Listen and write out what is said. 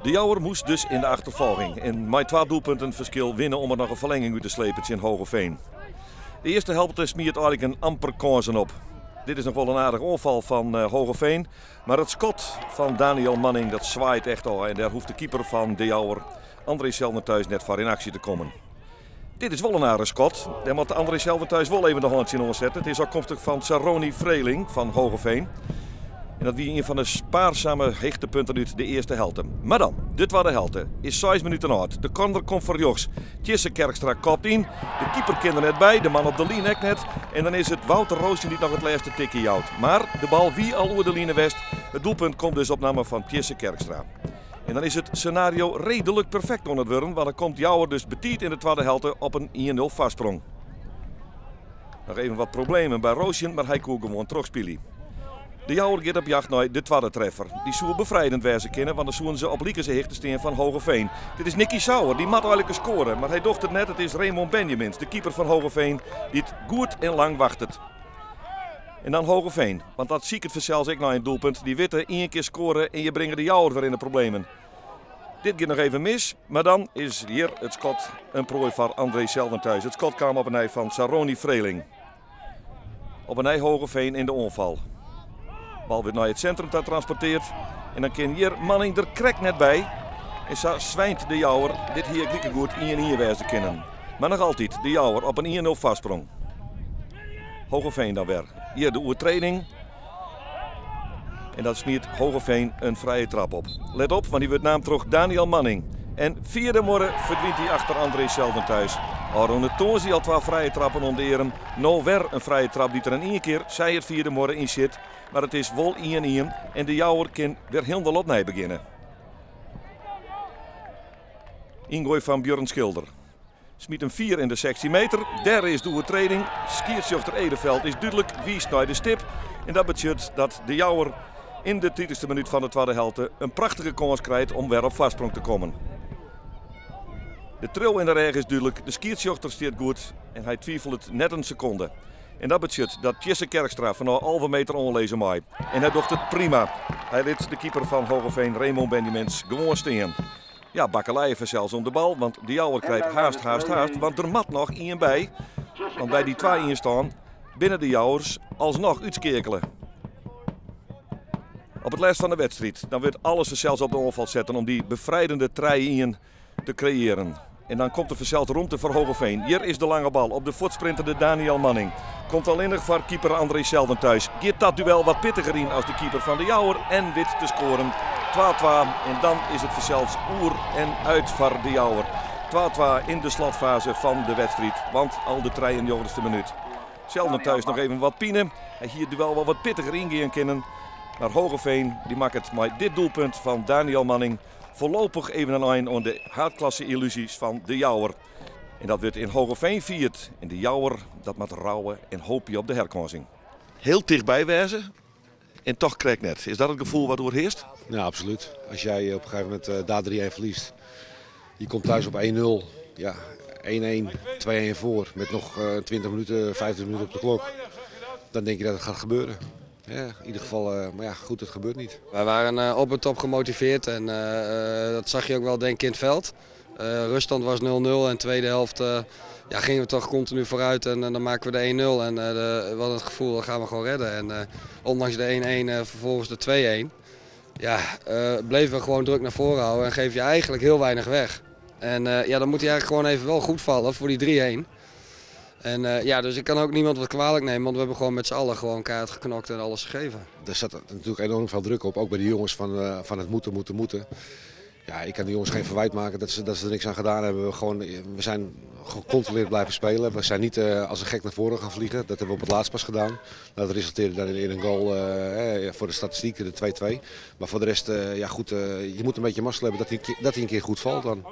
De Jouwer moast dus yn de achterfolging en mei twa doelpunten ferskil winne om der noch in ferlenging út te slepen tsjin Hoogeveen. De earste helte smiet eigenlik in amper kânsen op. Dit is noch wol in aardich oanfal fan Hoogeveen, mar it skot fan Daniel Manning dat swaait echt ôf en dêr hoecht de keeper fan De Jouwer, André Selner thuis net foar yn aksje te kommen. Dit is wol in aardich skot. Dêr moat André Selner thuis wol even de hân tsjinoan sette. It is ôfkomstich fan Saroni Vreeling fan Hoogeveen. En dat wie ien fan de spaarsame hichtepunten út de earste helte. Mar dan, de twadde helte is 6 minuten âld. De corner komt fan rjochts. Tjisse Kerkstra kopt yn. De keeper kin der net by, de man op de line ek net. En dan is it Wouter Roosjen dy't noch it lêste tikje jout. Mar de bal wie al oer de line west. It doelpunt komt dus op namme fan Tjisse Kerkstra. En dan is it senario reedlik perfekt oan it wurden, want dan komt Jouwer dus betiid yn de twadde helte op in 1-0 foarsprong. Noch even wat problemen by Roosjen, mar hy koe gewoan trochspylje. De Jouwer giet op jacht nei de twadde treffer. Dy soe befrijdend wêze kinne, want dan soene se op likense hichte stean fan Hoogeveen. Dit is Nicky Sauer, dy moat eigenlik skoare, mar hy docht it net. It is Raymond Benjamins, de keeper fan Hoogeveen, dy't goed en lang wachtet. En dan Hoogeveen, want dat siket fansels ek nei in doelpunt. Dy witte ien kear skoare en je bringe de Jouwer wer yn de problemen. Dit giet noch even mis, mar dan is hjir it skot in proai foar André Selden thuis. It skot kaam op 'e nij fan Saroni Vreeling. Op 'e nij Hoogeveen yn de oanfal. Bal wurdt nei it sintrum ta transporteard. En dan kin hjir Manning der krekt net by. En sa swynt de Jouwer. Dit hie ek likegoed 1-1 wêze kinnen. Mar noch altyd de Jouwer op in 1-0 foarsprong. Hoogeveen dan wer. Hjir de oertreding. En dat smiet Hoogeveen in frije trap op. Let op, want dy wurdt naam troch Daniel Manning. En fia de muorre ferdwynt hy achter André Selden thuis. Ôfrûne tongersdei al twa frije trappen om de earm. No wer in frije trap dy't der in ien kear, sij it fia de muorre yn sjit. Mar it is wol 1-1 en de Jouwer kin wer hielendal opnij begjinne. Yngoai fan Björn Schilder. Smyt him fier yn de 16 meter. Dêr is de oertreding. Skiedsrjochter Edeveld is dúdlik, wiist nei de stip. En dat betsjut dat de Jouwer yn de 30ste minút fan de twadde helte in prachtige kâns krijt om wer op foarsprong te kommen. De triuw yn de rêch is dúdlik, de skiedsrjochter stiet goed en hy twivelet net in sekonde. En dat betsjut dat Tjisse Kerkstra fanôf 11 meter oanlizze mei. En hy docht it prima. Hy lit de keeper fan Hoogeveen, Raymond Benjamins, gewoan stean. Ja, bakkeleien fansels om de bal, want de Jouwer krijt haast, haast, haast, want der moat noch ien by. Want by dy 2-1 stân binne de Jouwers alsnoch útskeakele. Op it lêst fan de wedstriid, dan wurdt alles fansels op de oanfal setten om dy befrijdende 3-1 te kreëaren. En dan komt der fansels romte foar Hoogeveen. Hjir is de lange bal op de fuortsprintende Daniel Manning. Komt allinnich foar keeper André Selden thuis. Giet dat duel wat pittiger yn as de keeper fan de Jouwer en wit te skoaren. 2-2 en dan is it fansels oer en út foar de Jouwer. 2-2 yn de slotfaze fan de wedstriid, want al de 93ste minút. Selden thuis noch even wat pine. Hy hie it duel wol wat pittiger yngean kinnen. Mar Hoogeveen dy makket mei dit doelpunt fan Daniel Manning foarlopich even in ein oan de haadklasse-yllusies fan de Jouwer. En dat wurdt yn Hoogeveen fierd. En de Jouwer, dat moat rouwe en hoopje op de herkânsing. Hiel tichtby wêze en toch krekt net. Is dat it gefoel wat oerhearst? Ja, absoluut. As jy op in gegeven momint daar 3-1 ferliest, je komt thuis op 1-0, ja, 1-1, 2-1 foar met noch 20 minuten, 25 minuten op de klok. Dan denk je dat het gaat gebeuren. Ja, in ieder geval, maar ja, goed, het gebeurt niet. Wij waren op en top gemotiveerd en dat zag je ook wel denk ik in het veld. Ruststand was 0-0 en tweede helft ja, gingen we toch continu vooruit en dan maken we de 1-0. En we hadden het gevoel dat gaan we gewoon redden. En ondanks de 1-1 vervolgens de 2-1, ja, bleven we gewoon druk naar voren houden en geef je eigenlijk heel weinig weg. En ja, dan moet hij eigenlijk gewoon even wel goed vallen voor die 3-1. En ja, dus ik kan ook niemand wat kwalijk nemen, want we hebben gewoon met z'n allen gewoon keihard geknokt en alles gegeven. Er zat natuurlijk enorm veel druk op, ook bij de jongens van het moeten, moeten, moeten. Ja, ik kan de jongens geen verwijt maken dat ze er niks aan gedaan hebben. We zijn gecontroleerd blijven spelen. We zijn niet als een gek naar voren gaan vliegen. Dat hebben we op het laatst pas gedaan. Dat resulteerde dan in een goal voor de statistiek, de 2-2. Maar voor de rest, ja goed, je moet een beetje mazzel hebben dat hij een keer goed valt dan.